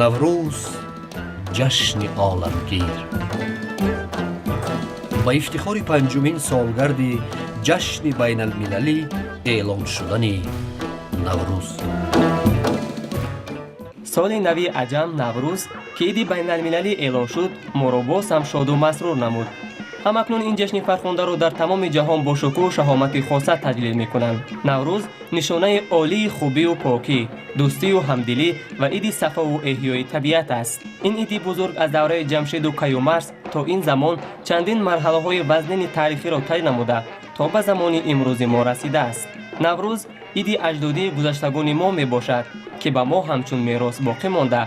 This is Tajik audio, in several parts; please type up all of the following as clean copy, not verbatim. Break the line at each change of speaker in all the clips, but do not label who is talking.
Наврӯз ҷашни оламгир. Ба ифтихори панҷумин солгарди ҷашни байналмилалӣ эълон шудани Наврӯз.
Соли нави аҷам Наврӯз, ки иди байналмилалӣ эълон шуд, моро боз ҳам шоду масрур намуд. Ҳамакнун ин ҷашни фархундаро дар тамоми ҷаҳон бо шукӯҳу шаҳомати хоса таҷлил мекунанд. Наврӯз нишонаи олии хубию покӣ, дӯстию ҳамдилӣ ва иди сафову эҳёи табиат аст. Ин иди бузург аз давраи Ҷамшеду Каюмарс то ин замон чандин марҳалаҳои вазнини таърихиро тай намуда, то ба замони имрӯзи мо расидааст. Наврӯз иди аҷдодии гузаштагони мо мебошад, ки ба мо ҳамчун мерос боқӣ монда.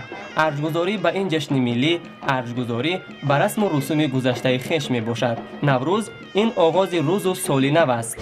Арҷгузорӣ ба ин ҷашни миллӣ арҷгузорӣ ба расму русуми гузаштаи хеш мебошад. Наврӯз ин оғози рӯзу соли нав аст.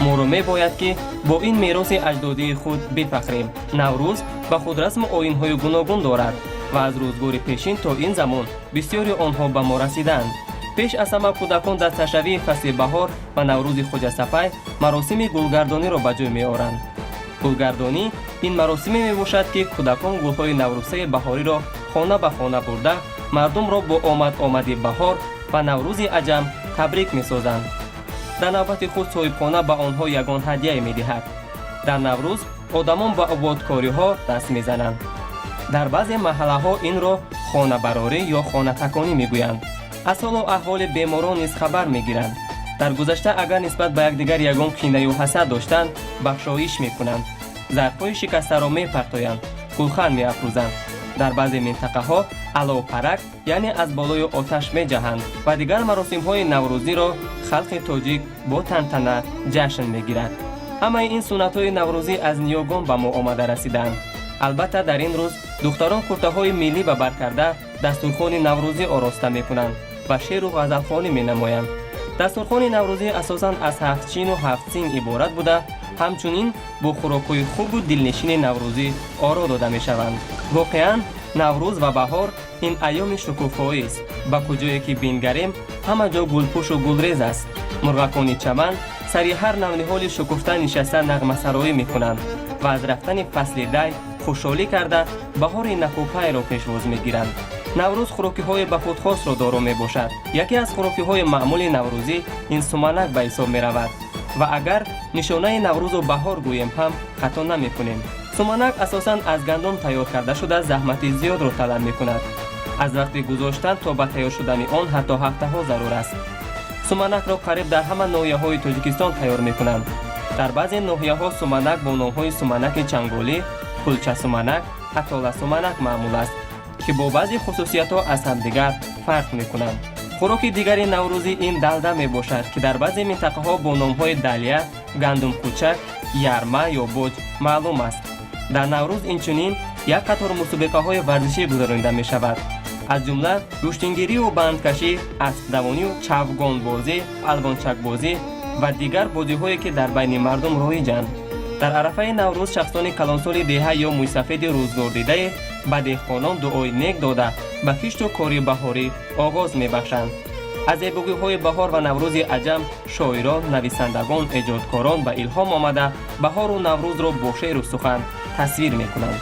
Моро мебояд, ки бо ин мероси аҷдодии худ бифахрем. Наврӯз ба худ расму оинҳои гуногун дорад ва аз рӯзгори пешин то ин замон бисёри онҳо ба мо расиданд. Пеш аз ҳама кӯдакон дар саршавии фасли баҳор ва Наврӯзи Хоҷасапай маросими гулгардониро ба ҷой меоранд. Гулгардонӣ ин маросиме мебошад, ки кӯдакон гулҳои наврӯзаи баҳориро хона ба хона бурда, мардумро бо омад-омади баҳор ва Наврӯзи аҷам табрик месозанд. Дар навбати худ соҳибхона ба онҳо ягон ҳадияе медиҳад. Дар Наврӯз одамон ба ободкориҳо даст мезананд. Дар баъзе маҳаллаҳо инро хонабарорӣ ё хонатаконӣ мегӯянд. Аз ҳолу аҳволи беморон низ хабар мегиранд. Дар гузашта агар нисбат ба якдигар ягон кинаю ҳасад доштанд, бахшоиш мекунанд, зарфҳои шикастаро мепартоянд, гулхан меафрӯзанд. Дар баъзе минтақаҳо аловпарак, яъне аз болои оташ меҷаҳанд ва дигар маросимҳои наврӯзиро халқи тоҷик бо тантана ҷашн мегирад. Ҳамаи ин суннатҳои наврӯзӣ аз ниёгон ба мо омада расидаанд. Албатта, дар ин рӯз духтарон куртаҳои миллӣ ба бар карда, дастурхони наврӯзӣ ороста мекунанд ва шеъру ғазалхонӣ менамоянд. Дастурхони наврӯзӣ асосан аз ҳафтчину ҳафтсин иборат буда, ҳамчунин бо хӯрокҳои хубу дилнишини наврӯзӣ оро дода мешаванд. Воқеан, Наврӯз ва баҳор ин айёми шукуфоист. Ба куҷое ки бингарем, ҳама ҷо гулпӯшу гулрез аст. Мурғакони чаман сари ҳар навниҳоли шукуфта нишаста нағмасароӣ мекунанд ва аз рафтани фасли дай хушҳолӣ карда, баҳори накӯпайро пешвоз мегиранд. Наврӯз хӯрокиҳои ба худхосро доро мебошад. Яке аз хӯрокиҳои маъмули наврӯзӣ ин суманак ба ҳисоб меравад ва агар нишонаи Наврӯзу баҳор гӯем ҳам, хато намекунем. Суманак асосан аз гандум тайёр карда шуда, заҳмати зиёдро талаб мекунад. Аз вақти гузоштан то ба тайёр шудани он ҳатто ҳафтаҳо зарур аст. Суманакро қариб дар ҳама ноҳияҳои Тоҷикистон тайёр мекунанд. Дар баъзе ноҳияҳо суманак бо номҳои суманаки чанголӣ, кулчасуманак, атоласуманак маъмул аст, ки бо баъзе хусусиятҳо аз ҳамдигар фарқ мекунанд. Хӯроки дигари наврӯзӣ ин далда мебошад, ки дар баъзе минтақаҳо бо номҳои далия, гандумкӯчак, ярма ё боҷ маълум аст. Дар Наврӯз инчунин як қатор мусобиқаҳои варзишӣ гузаронида мешавад, аз ҷумла гӯштингирию бандкашӣ, аспдавонию чавгонбозӣ, алвончакбозӣ ва дигар бозиҳое, ки дар байни мардум роиҷанд. Дар арафаи Наврӯз шахсони калонсоли деҳа ё мӯйсафеди рӯзгордидае ба деҳқонон дуои нек дода, ба кишту кори баҳорӣ оғоз мебахшанд. Аз зебогиҳои баҳор ва Наврӯзи аҷам шоирон, нависандагон, эҷодкорон ба илҳом омада, баҳору Наврӯзро бо шеъру сухан тасвир мекунанд.